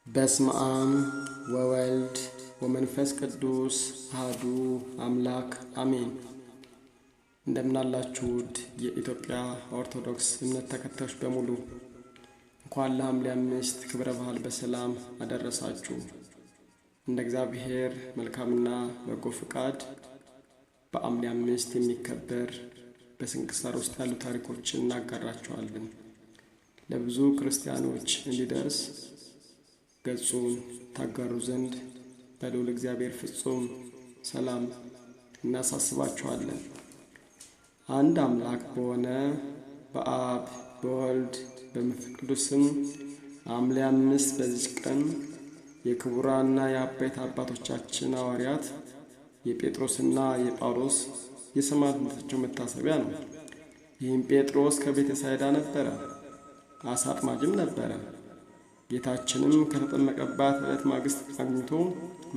በስመ አብ ወወልድ ወመንፈስ ቅዱስ አሐዱ አምላክ አሜን። እንደምናላችሁ ውድ የኢትዮጵያ ኦርቶዶክስ እምነት ተከታዮች በሙሉ፣ እንኳን ለሐምሌ 5 ክብረ በዓል በሰላም አደረሳችሁ። እንደ እግዚአብሔር መልካምና በጎ ፍቃድ በሐምሌ 5 የሚከበር በስንክሳር ውስጥ ያሉ ታሪኮችን እናጋራችኋለን። ለብዙ ክርስቲያኖች እንዲደርስ ገጹን ታጋሩ ዘንድ በልዑል እግዚአብሔር ፍጹም ሰላም እናሳስባችኋለን። አንድ አምላክ በሆነ በአብ፣ በወልድ፣ በመንፈስ ቅዱስ ስም ሐምሌ 5 በዚች ቀን የክቡራንና የአበይት አባቶቻችን ሐዋርያት የጴጥሮስና የጳውሎስ የሰማዕትነታቸው መታሰቢያ ነው። ይህም ጴጥሮስ ከቤተ ሳይዳ ነበረ፣ አሳ አጥማጅም ነበረ። ጌታችንም ከተጠመቀባት ዕለት ማግስት አግኝቶ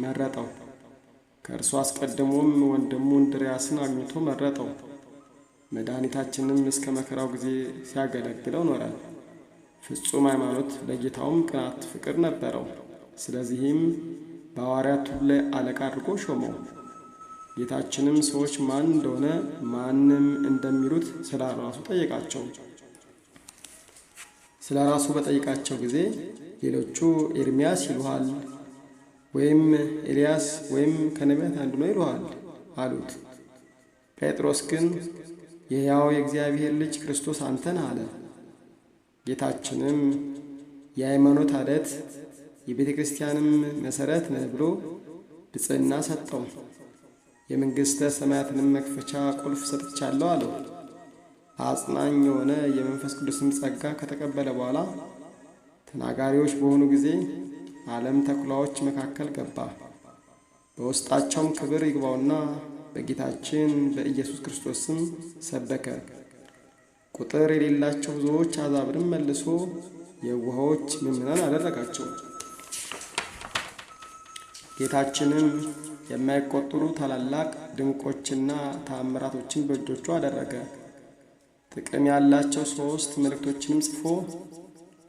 መረጠው። ከእርሱ አስቀድሞም ወንድሙ እንድርያስን አግኝቶ መረጠው። መድኃኒታችንም እስከ መከራው ጊዜ ሲያገለግለው ኖረ። ፍጹም ሃይማኖት፣ ለጌታውም ቅናት ፍቅር ነበረው። ስለዚህም በሐዋርያት ሁሉ ላይ አለቃ አድርጎ ሾመው። ጌታችንም ሰዎች ማን እንደሆነ ማንም እንደሚሉት ስለ ራሱ ጠየቃቸው። ስለ ራሱ በጠየቃቸው ጊዜ ሌሎቹ ኤርምያስ ይሉሃል፣ ወይም ኤልያስ፣ ወይም ከነቢያት አንዱ ነው ይሉሃል አሉት። ጴጥሮስ ግን የሕያው የእግዚአብሔር ልጅ ክርስቶስ አንተ ነህ አለ። ጌታችንም የሃይማኖት አለት፣ የቤተ ክርስቲያንም መሠረት ነህ ብሎ ብፅዕና ሰጠው። የመንግሥተ ሰማያትንም መክፈቻ ቁልፍ ሰጥቻለሁ አለው። አጽናኝ የሆነ የመንፈስ ቅዱስን ጸጋ ከተቀበለ በኋላ ተናጋሪዎች በሆኑ ጊዜ ዓለም ተኩላዎች መካከል ገባ። በውስጣቸውም ክብር ይግባውና በጌታችን በኢየሱስ ክርስቶስ ስም ሰበከ። ቁጥር የሌላቸው ብዙዎች አሕዛብንም መልሶ የዋሆች ምዕመናን አደረጋቸው። ጌታችንም የማይቆጠሩ ታላላቅ ድንቆችና ተአምራቶችን በእጆቹ አደረገ። ጥቅም ያላቸው 3 መልእክቶችንም ጽፎ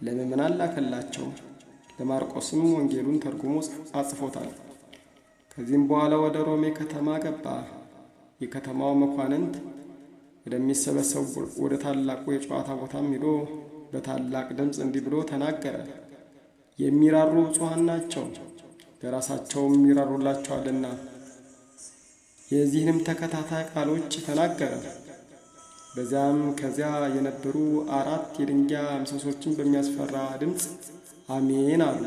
ለምዕመናን ላከላቸው። ለማርቆስም ወንጌሉን ተርጉሞ አጽፎታል። ከዚህም በኋላ ወደ ሮሜ ከተማ ገባ። የከተማው መኳንንት ወደሚሰበሰቡ ወደ ታላቁ የጨዋታ ቦታም ሄዶ በታላቅ ድምፅ እንዲህ ብሎ ተናገረ። የሚራሩ ብፁዓን ናቸው፣ ለራሳቸውም ይራሩላቸዋልና። የዚህንም ተከታታይ ቃሎች ተናገረ። በዚያም ከዚያ የነበሩ 4 የድንጋይ ምሰሶችን በሚያስፈራ ድምፅ አሜን አሉ።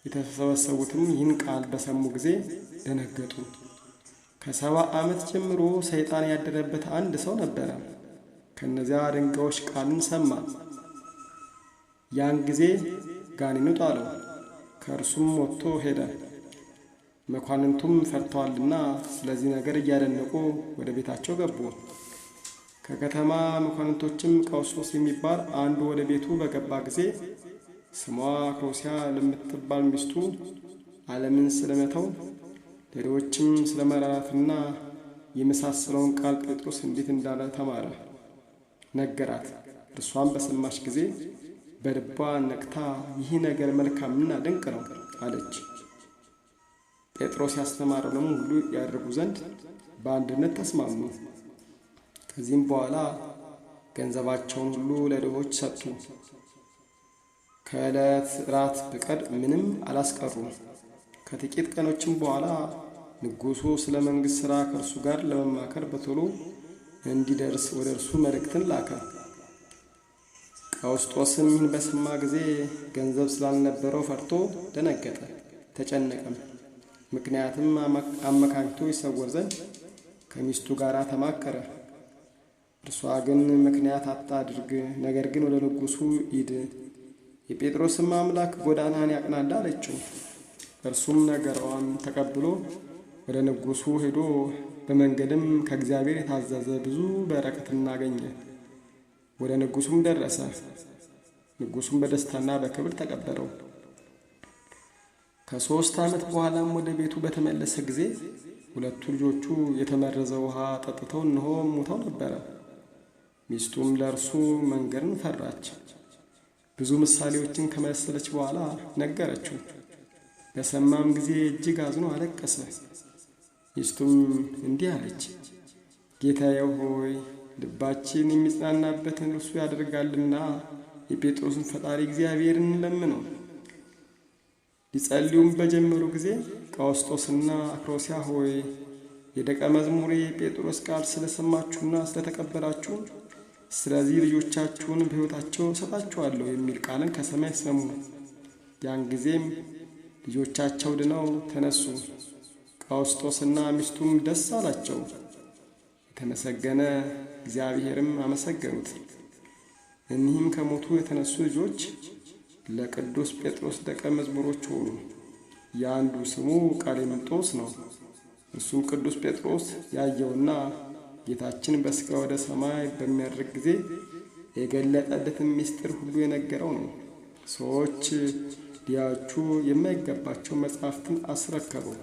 የተሰበሰቡትም ይህን ቃል በሰሙ ጊዜ ደነገጡ። ከ70 ዓመት ጀምሮ ሰይጣን ያደረበት አንድ ሰው ነበረ። ከነዚያ ድንጋዮች ቃልን ሰማ። ያን ጊዜ ጋኔኑ ጣለው፣ ከእርሱም ወጥቶ ሄደ። መኳንንቱም ፈርተዋልና ስለዚህ ነገር እያደነቁ ወደ ቤታቸው ገቡ። ከከተማ መኳንንቶችም ቀውስጦስ የሚባል አንዱ ወደ ቤቱ በገባ ጊዜ ስሟ ክሮሲያ ለምትባል ሚስቱ ዓለምን ስለመተው፣ ለድሆችም ስለመራራትና የመሳሰለውን ቃል ጴጥሮስ እንዴት እንዳለ ተማረ፣ ነገራት። እርሷም በሰማች ጊዜ በልቧ ነቅታ ይህ ነገር መልካምና ድንቅ ነው አለች። ጴጥሮስ ያስተማረውንም ሁሉ ያደርጉ ዘንድ በአንድነት ተስማሙ። ከዚህም በኋላ ገንዘባቸውን ሁሉ ለድሆች ሰጡ። ከዕለት ራት በቀር ምንም አላስቀሩም። ከጥቂት ቀኖችም በኋላ ንጉሡ ስለ መንግሥት ሥራ ከእርሱ ጋር ለመማከር በቶሎ እንዲደርስ ወደ እርሱ መልእክትን ላከ። ቀውስጦስም ይህን በሰማ ጊዜ ገንዘብ ስላልነበረው ፈርቶ ደነገጠ፣ ተጨነቀም። ምክንያትም አመካኝቶ ይሰወር ዘንድ ከሚስቱ ጋር ተማከረ። እርሷ ግን ምክንያት አታድርግ፣ ነገር ግን ወደ ንጉሡ ሂድ፣ የጴጥሮስም አምላክ ጎዳናህን ያቅናል አለችው። እርሱም ነገሯን ተቀብሎ ወደ ንጉሡ ሄዶ በመንገድም ከእግዚአብሔር የታዘዘ ብዙ በረከትን አገኘ። ወደ ንጉሡም ደረሰ። ንጉሡም በደስታና በክብር ተቀበለው። ከ3 ዓመት በኋላም ወደ ቤቱ በተመለሰ ጊዜ ሁለቱ ልጆቹ የተመረዘ ውሃ ጠጥተው እነሆ ሞተው ነበረ። ሚስቱም ለእርሱ መንገርን ፈራች። ብዙ ምሳሌዎችን ከመሰለች በኋላ ነገረችው። በሰማም ጊዜ እጅግ አዝኖ አለቀሰ። ሚስቱም እንዲህ አለች፣ ጌታዬ ሆይ ልባችን የሚጽናናበትን እርሱ ያደርጋልና የጴጥሮስን ፈጣሪ እግዚአብሔርን ለምነው። ሊጸልዩም በጀመሩ ጊዜ ቀውስጦስና አክሮሲያ ሆይ የደቀ መዝሙሬ የጴጥሮስ ቃል ስለሰማችሁና ስለተቀበላችሁ ስለዚህ ልጆቻችሁን በሕይወታቸው እሰጣችኋለሁ የሚል ቃልን ከሰማይ ሰሙ። ያን ጊዜም ልጆቻቸው ድነው ተነሱ። ቀውስጦስና ሚስቱም ደስ አላቸው። የተመሰገነ እግዚአብሔርም አመሰገኑት። እኒህም ከሞቱ የተነሱ ልጆች ለቅዱስ ጴጥሮስ ደቀ መዝሙሮች ሆኑ። የአንዱ ስሙ ቀሌምንጦስ ነው። እርሱም ቅዱስ ጴጥሮስ ያየውና ጌታችን በሥጋ ወደ ሰማይ በሚያደርግ ጊዜ የገለጠለትን ምስጢር ሁሉ የነገረው ነው። ሰዎች ሊያቹ የማይገባቸው መጻሕፍትን አስረከበው።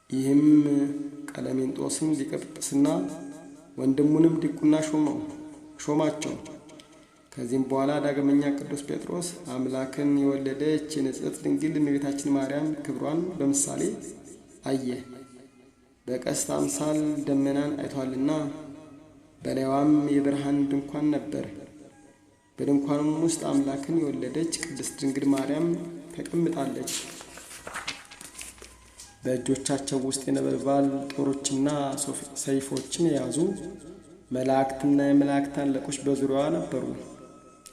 ይህም ቀለሜንጦስን ሊቀ ጵጵስና ወንድሙንም ዲቁና ሾማቸው። ከዚህም በኋላ ዳግመኛ ቅዱስ ጴጥሮስ አምላክን የወለደች የንጽሕት ድንግል እመቤታችን ማርያም ክብሯን በምሳሌ አየ። በቀስት አምሳል ደመናን አይቷልና በላይዋም የብርሃን ድንኳን ነበር። በድንኳኑም ውስጥ አምላክን የወለደች ቅድስት ድንግል ማርያም ተቀምጣለች። በእጆቻቸው ውስጥ የነበልባል ጦሮችና ሰይፎችን የያዙ መላእክትና የመላእክት አለቆች በዙሪያዋ ነበሩ።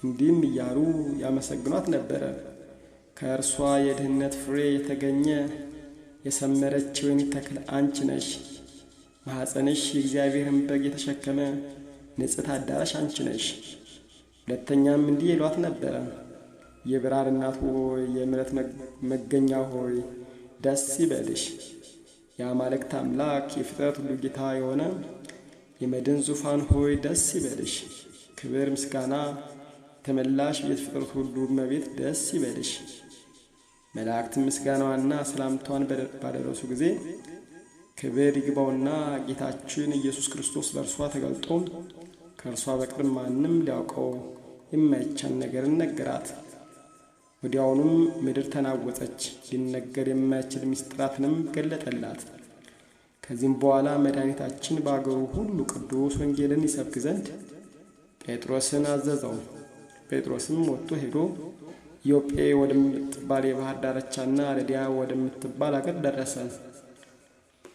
እንዲህም እያሉ ያመሰግኗት ነበረ። ከእርሷ የድህነት ፍሬ የተገኘ የሰመረች የወይን ተክል አንቺ ነሽ። ማኅፀንሽ የእግዚአብሔርን በግ የተሸከመ ንጽሕት አዳራሽ አንቺ ነሽ። ሁለተኛም እንዲህ ይሏት ነበረ። የብርሃን እናት ሆይ፣ የምሕረት መገኛ ሆይ ደስ ይበልሽ። የአማልክት አምላክ የፍጥረት ሁሉ ጌታ የሆነ የመድን ዙፋን ሆይ ደስ ይበልሽ። ክብር ምስጋና የተመላሽ የፍጥረት ሁሉ እመቤት ደስ ይበልሽ። መላእክትን ምስጋናዋንና ሰላምታዋን ባደረሱ ጊዜ ክብር ይግባውና ጌታችን ኢየሱስ ክርስቶስ ለእርሷ ተገልጦ ከእርሷ በቀር ማንም ሊያውቀው የማይቻል ነገርን ነገራት። ወዲያውኑም ምድር ተናወጸች፣ ሊነገር የማይችል ምስጢራትንም ገለጠላት። ከዚህም በኋላ መድኃኒታችን በአገሩ ሁሉ ቅዱስ ወንጌልን ይሰብክ ዘንድ ጴጥሮስን አዘዘው። ጴጥሮስም ወጥቶ ሄዶ ኢዮጴ ወደምትባል የባህር ዳርቻና ልድያ ወደምትባል አገር ደረሰ።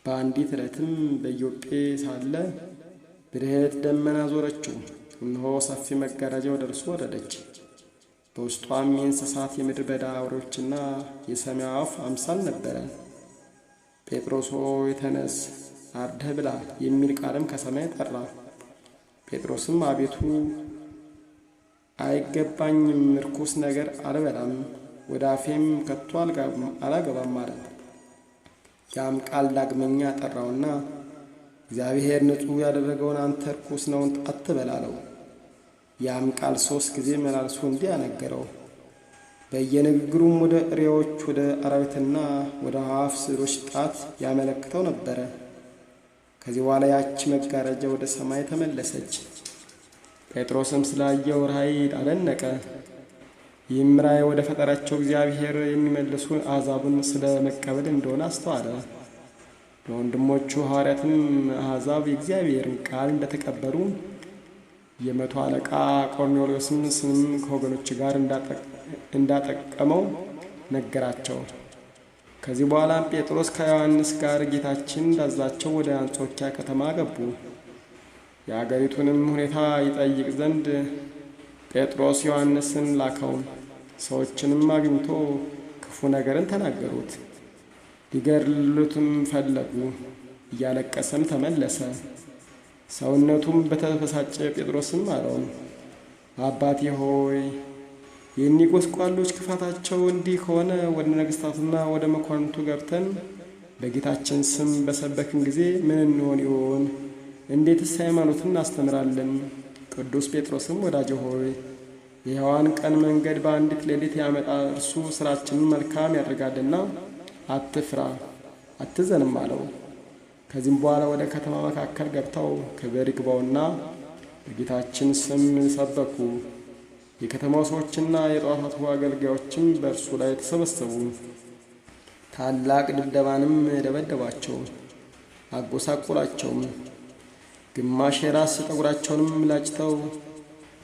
በአንዲት ዕለትም በኢዮጴ ሳለ ብርህት ደመና ዞረችው። እነሆ ሰፊ መጋረጃ ወደ እርሱ ወረደች። በውስጧም የእንስሳት የምድር በዳ አውሬዎችና የሰማይ አዕዋፍ አምሳል ነበረ። ጴጥሮስ ሆይ ተነስ፣ አርደህ ብላ የሚል ቃልም ከሰማይ ጠራ። ጴጥሮስም አቤቱ አይገባኝም፣ ርኩስ ነገር አልበላም፣ ወደ አፌም ከቶ አላገባም አለ። ያም ቃል ዳግመኛ ጠራውና እግዚአብሔር ንጹሕ ያደረገውን አንተ ርኩስ ነውን አትበል አለው። ያም ቃል 3 ጊዜ መላልሶ እንዲህ አነገረው። በየንግግሩም ወደ እሪያዎች፣ ወደ አራዊትና ወደ አዕዋፍ ስዕሎች ጣት ያመለክተው ነበረ። ከዚህ በኋላ ያቺ መጋረጃ ወደ ሰማይ ተመለሰች። ጴጥሮስም ስላየው ራእይ አደነቀ። ይህም ራእይ ወደ ፈጠራቸው እግዚአብሔር የሚመልሱ አሕዛብን ስለ መቀበል እንደሆነ አስተዋለ። ለወንድሞቹ ሐዋርያትም አሕዛብ የእግዚአብሔርን ቃል እንደተቀበሉ የመቶ አለቃ ቆርኔሌዎስም ስም ከወገኖች ጋር እንዳጠቀመው ነገራቸው። ከዚህ በኋላም ጴጥሮስ ከዮሐንስ ጋር ጌታችን እንዳዛቸው ወደ አንጾኪያ ከተማ ገቡ። የአገሪቱንም ሁኔታ ይጠይቅ ዘንድ ጴጥሮስ ዮሐንስን ላከው። ሰዎችንም አግኝቶ ክፉ ነገርን ተናገሩት፣ ሊገድሉትም ፈለጉ። እያለቀሰም ተመለሰ። ሰውነቱም በተበሳጨ ጴጥሮስም አለው፣ አባቴ ሆይ የእኒህ ጎስቋሎች ክፋታቸው እንዲህ ከሆነ ወደ ነገሥታቱና ወደ መኳንንቱ ገብተን በጌታችን ስም በሰበክን ጊዜ ምን እንሆን ይሆን? እንዴትስ ሃይማኖትን እናስተምራለን? ቅዱስ ጴጥሮስም ወዳጄ ሆይ የሕያዋን ቀን መንገድ በአንዲት ሌሊት ያመጣ እርሱ ስራችንን መልካም ያደርጋልና አትፍራ አትዘንም አለው። ከዚህም በኋላ ወደ ከተማ መካከል ገብተው ክብር ይግባውና በጌታችን ስም ሰበኩ። የከተማው ሰዎችና የጣዖታቱ አገልጋዮችም በእርሱ ላይ ተሰበሰቡ። ታላቅ ድብደባንም ደበደቧቸው፣ አጎሳቆላቸውም። ግማሽ የራስ ጠጉራቸውንም ላጭተው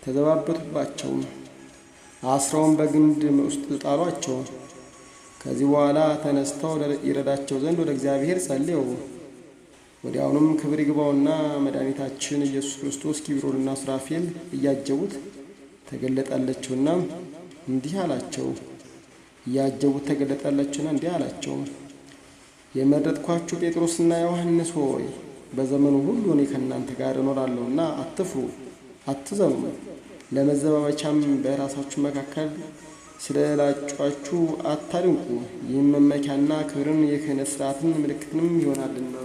ተዘባበቱባቸው። አስረውን በግንድ ውስጥ ጣሏቸው። ከዚህ በኋላ ተነስተው ይረዳቸው ዘንድ ወደ እግዚአብሔር ጸልየው፣ ወዲያውኑም ክብር ይግባውና መድኃኒታችን ኢየሱስ ክርስቶስ ኪብሮንና ሱራፌል እያጀቡት ተገለጠለችውና እንዲህ አላቸው። እያጀቡት ተገለጠለችውና እንዲህ አላቸው፣ የመረጥኳችሁ ጴጥሮስና ዮሐንስ ሆይ፣ በዘመኑ ሁሉ እኔ ከእናንተ ጋር እኖራለሁና አትፍሩ፣ አትዘኑም። ለመዘባበቻም በራሳችሁ መካከል ስለላጯችሁ አታድንቁ። ይህም መመኪያና ክብርን የክህነት ሥርዓትን ምልክትንም ይሆናልና።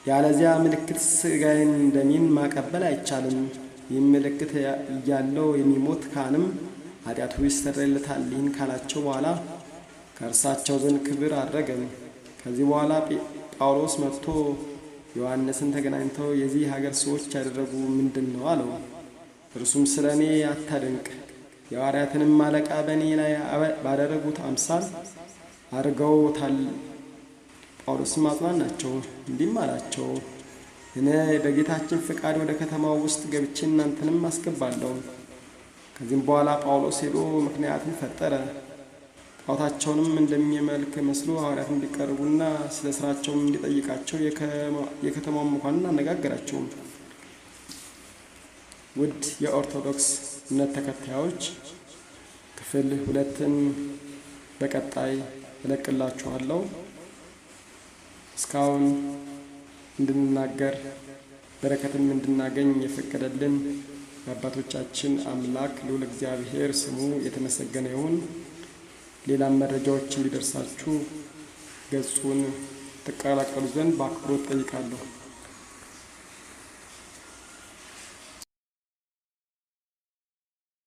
ያለዚያ ምልክት ሥጋዬን ደሜን ማቀበል አይቻልም። ይህም ምልክት እያለው የሚሞት ካህንም ኃጢአቱ ይሰረይለታል። ይህን ካላቸው በኋላ ከእርሳቸው ዘንድ ክብር አድረገ። ከዚህ በኋላ ጳውሎስ መጥቶ ዮሐንስን ተገናኝተው የዚህ ሀገር ሰዎች ያደረጉ ምንድን ነው አለው። እርሱም ስለ እኔ አታድንቅ፣ የሐዋርያትንም አለቃ በእኔ ላይ ባደረጉት አምሳል አድርገውታል። ጳውሎስም አጽናናቸው፣ እንዲህም አላቸው፣ እኔ በጌታችን ፍቃድ ወደ ከተማው ውስጥ ገብቼ እናንተንም አስገባለሁ። ከዚህም በኋላ ጳውሎስ ሄዶ ምክንያትን ፈጠረ። ጣዖታቸውንም እንደሚመልክ መስሎ ሐዋርያት እንዲቀርቡና ስለ ስራቸውም እንዲጠይቃቸው የከተማውን መኳንን አነጋገራቸው። ውድ የኦርቶዶክስ እምነት ተከታዮች፣ ክፍል 2ን በቀጣይ እለቅላችኋለሁ። እስካሁን እንድንናገር በረከትም እንድናገኝ የፈቀደልን የአባቶቻችን አምላክ ልዑል እግዚአብሔር ስሙ የተመሰገነ ይሁን። ሌላም መረጃዎች እንዲደርሳችሁ ገጹን ትቀላቀሉ ዘንድ በአክብሮት ጠይቃለሁ።